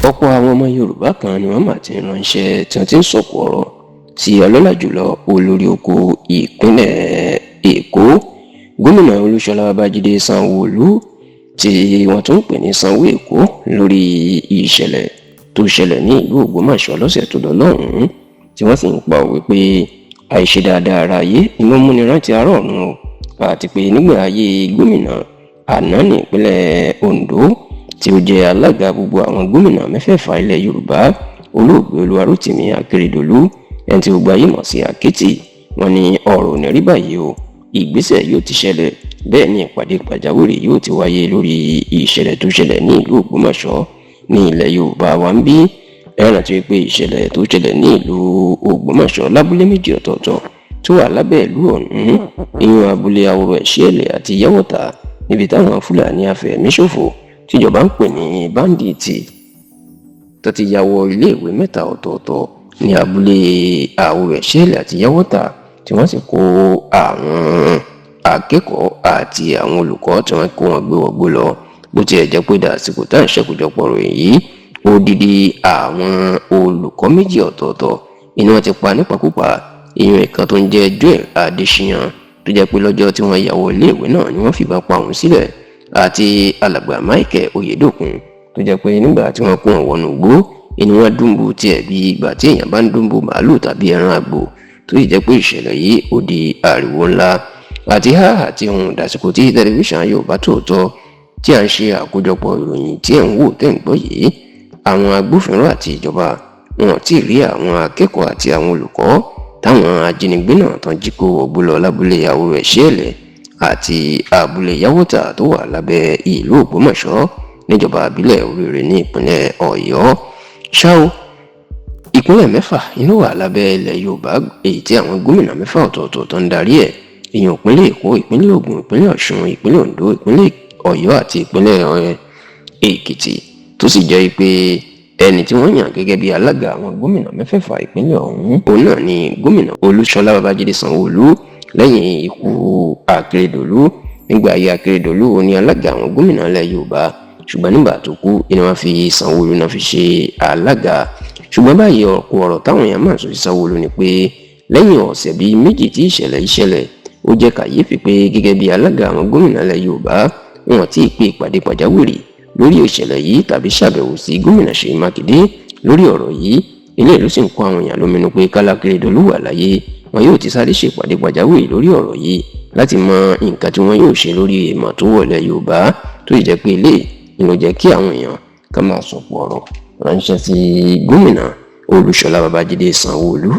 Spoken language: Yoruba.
Ọ̀pọ̀ àwọn ọmọ Yorùbá kan ni wọ́n mà ti ránṣẹ́ tí wọ́n ti ń sọ̀kò ọ̀rọ̀ sí ọlọ́lá jùlọ olórí oko ìpínlẹ̀ Èkó, gómìnà Olúṣọlá Babájídé Sanwó-Olú, tí wọ́n tún ń pè ní Sanwó Èkó, lórí ìṣẹ̀lẹ̀ tó ṣẹlẹ̀ ní ìlú Ògbómọ̀ṣọ́ lọ́sẹ̀ tó lọ lọ́hùn-ún, tí wọ́n sì ń pa òwe pé àìṣe dáadáa ara ayé ni ló múni rántí ará ọ̀run o, àti pé nígbà ayé gómìnà àná ní ìpínlẹ̀ Ondo, tí ó jẹ́ alága gbogbo àwọn gómìnà mẹ́fẹ̀ẹ̀fà ilẹ̀ Yorùbá, olóògbé Olúwarótìmí Akérédolú, ẹni tí gbogbo ayé mọ̀ sí Àkẹ́tì, wọ́n ní ọ̀rọ̀ ò ní rí báyìí o, ìgbésẹ̀ yóò ti ṣẹlẹ̀, bẹ́ẹ̀ ni ìpàdé pàjáwìrì yóò ti wáyé lórí ìṣẹ̀lẹ̀ tó ṣẹlẹ̀ ní ìlú Ògbómọ̀ṣọ́ ní ilẹ̀ Yorùbá wa ń bí. Ẹ rántí pé ìṣẹ̀lẹ̀ tó ṣẹlẹ̀ ní ìlú Ògbómọ̀ṣọ́ lábúlé méjì ọ̀tọ̀ọ̀tọ̀ tó wà lábẹ́ ìlú ọ̀hún, ìyún abúlé Aworo Ẹ̀ṣẹ́ẹ̀lẹ̀ àti Yẹ́wọ̀tà, níbi táwọn Fúlàní afẹ̀míṣòfò tíjọba ń pè ní báńdíìtì tó ti ya wọ iléèwé mẹ́ta ọ̀tọ̀ọ̀tọ̀ ní abúlé Aworo Ẹ̀ṣẹ́ẹ̀lẹ̀ àti Yẹ́wọ̀tà, tí wọ́n sì kó àwọn akẹ́kọ̀ọ́ àti àwọn olùkọ́ tí wọ́n kó wọn gbé wọgbó lọ. Bó tiẹ̀ jẹ́ pé dàsìkò tá à ń ṣèkójọpọ̀ ròyìn yìí, odidi àwọn olùkọ́ méjì ọ̀tọ̀ọ̀tọ̀ inú wọn ti pa nípakúpa, ìyún ìkan tó ń jẹ́ Joel Adéṣíyàn, tó jẹ́ pé lọ́jọ́ tí wọ́n ya wọ iléèwé náà ni wọ́n fìbọn pa òun sílẹ̀, àti alàgbà Michael Oyèdòkun, tó jẹ́ pé nígbà tí wọ́n kó wọn wọnú igbó inú wọn dùnbù tiẹ̀ bí ìgbà tí èèyàn bá ń dùnbù màálù tàbí ẹran àgbò, tó sì jẹ́ pé ìṣẹ̀lẹ̀ yìí ó di ariwo ńlá àti háà àti ohun. Dàsìkò tí tẹlifíṣàn Yorùbá Tòótọ́ tí à ń ṣe àkójọpọ̀ ìròyìn tí ẹ̀ ń wò tẹ́ ń gbọ́ yìí, àwọn agbófinró àti ìjọba wọn ò tí ì rí àwọn akẹ́kọ̀ọ́ àti àwọn olùkọ́ táwọn ajínigbé náà tán jí kó wọgbó lọ lábúlé Aworo Ẹ̀ṣẹ́ẹ̀lẹ̀ àti abúlé Yáwọ́tà tó wà lábẹ́ ìlú Ògbómọ̀ṣọ́ níjọba àbílẹ̀ Oríire ní ìpínlẹ̀ Ọ̀yọ́. Ṣá o, ìpínlẹ̀ mẹ́fà inú wà lábẹ́ ilẹ̀ Yorùbá, èyí tí àwọn gómìnà mẹ́fà ọ̀tọ̀ọ̀tọ̀ tó ń darí ẹ̀, ìyẹn ìpínlẹ̀ Èkó, ìpínlẹ̀ Ògùn, ìpínlẹ̀ Ọ̀ṣun, ìpínlẹ̀ Oǹdó, ìpínlẹ̀ Ọ̀yọ́ àti ìpínlẹ̀ Èkìtì, tó sì jẹ́ pé ẹni tí wọ́n yàn gẹ́gẹ́ bí alága àwọn gómìnà mẹ́fẹ̀ẹ̀fà ìpínlẹ̀ ọ̀hún, òun náà ni gómìnà Olúṣọlá Babájídé Sanwó-Olú lẹ́yìn ikú Akérédolú. Nígbà ayé Akérédolú, òun ni alága àwọn gómìnà ilẹ̀ Yorùbá, ṣùgbọ́n nígbà tó kú ni wọ́n fi Sanwó-Olú náà fi ṣe alága. Ṣùgbọ́n báyìí, ọ̀pọ̀ ọ̀rọ̀ táwọn èèyàn máa ń sọ sí Sanwó-Olú ni pé lẹ́yìn ọ̀sẹ̀ bíi méjì tí ìṣẹ̀lẹ̀ ìṣẹ̀lẹ̀, ó jẹ́ kàyéfì pé gẹ́gẹ́ bí alága àwọn gómìnà ilẹ̀ Yorùbá, wọn tí ì pe ìpàdé pàjáwìrì lórí ìṣẹ̀lẹ̀ yìí tàbí ṣàbẹ̀wò sí gómìnà Ṣèyí Mákindé lórí ọ̀rọ̀ yìí. Ilé ìlú sì ń kó àwọn èèyàn lóminú pé kálá Akérédolú wà láyé, wọn yóò ti sáré ṣèpàdé pàjáwìrì lórí ọ̀rọ̀ yìí láti mọ nǹkan tí wọn yóò ṣe lórí ìmọ̀ tó wọlé Yorùbá, tó sì jẹ́ pé ilé ìlò jẹ́ kí àwọn èèyàn ká máa sọ̀pọ̀ ọ̀rọ̀ ránṣẹ́ sí gómìnà Olúṣọlá Babájídé Sanwó-Olú.